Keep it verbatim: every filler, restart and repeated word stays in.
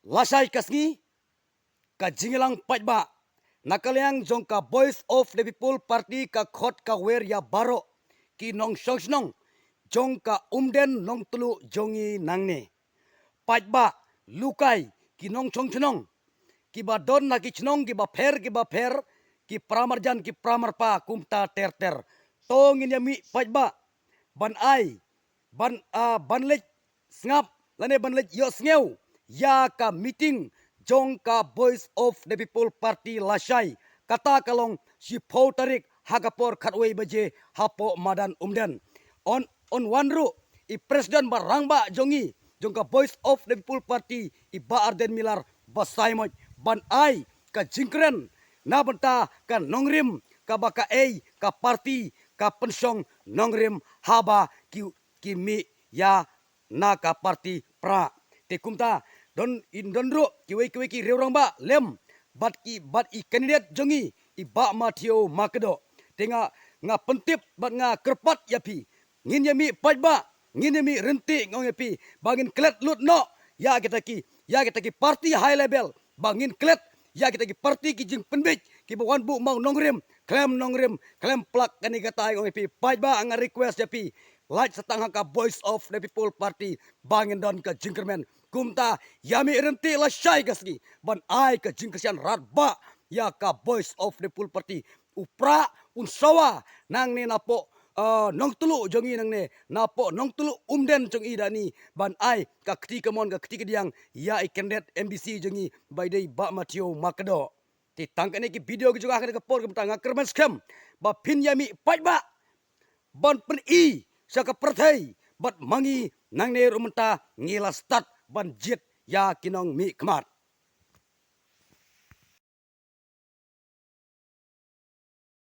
Lashai ka sngi, ka jingïalang paidbah na ka liang jong ka Voice of the People Party ka khot ka wer ïa baroh ki nongshong shnong jong ka Umden Nongtluh jong i nangne. Paidbah, lukai, ki nongshong shnong kiba don na ki shnong kiba pher kiba pher, ki para marjan ki para marpa kumta ter ter. To ngin ïa mih paidbah ban ai ban, ah, ban leit sngap lane ban leit ïohsngew ïa ka meeting jong ka Voice of the People Party lashai, kata ka long shiphew tarik ha ka por khatwei baje hapoh madan Umden. Yn, yn wan ruh i president ba rangbah jong i jong ka Voice of the People Party, i Bah Ardent Miller Basaiawmoit, ban ai ka jingkren na bynta ka nongrim kaba kaei ka party ka pynshong nongrim haba ki, ki mih ïa na ka party prah. Te kumta don, yn don ruh kiwei kiwei ki riew rangbah lem bad i, bad i candidate jong i, i Bah Mathiew Makdoh. Te nga, nga pyntip bad nga kyrpad ïa phi, ngin ïa mih paidbah, ngin ïa mih ryntih, nga ong ïa phi, ba ngin klet lut noh ïa kita ki, ïa kita ki party high level, ba ngin klet ïa kita ki party ki jingpynbeit kiba wan buh maw nongrim khlem nongrim khlem plak. Kane katai, nga ong ïa phi paidbah, nga request ïa phi, lait sa tang ha ka Voice of the People Party ba ngin don ka jingkyrmen. Kumta ïa mih ryntih lashai ka sngi ban ai ka jingkyrshan radbah ïa ka Voice of the People Party. U prah un sawa nangne napoh, ah, Nongtluh jong i nangne, napoh Nongtluh Umden jong i da ni, ban ai ka kti kamon ka kti kadiang ïa i candidate MDC jong i ba i dei Bah Mathiew Makdoh. Te tang kane ki video ki jong nga ha kane ka por, kumta nga kyrmen skhem ba phin ïa mih paidbah ban pyni sha ka pyrthei bad ma ngi nangne ruh mynta ngi la stad ban jied ïa ki nongmihkhmat.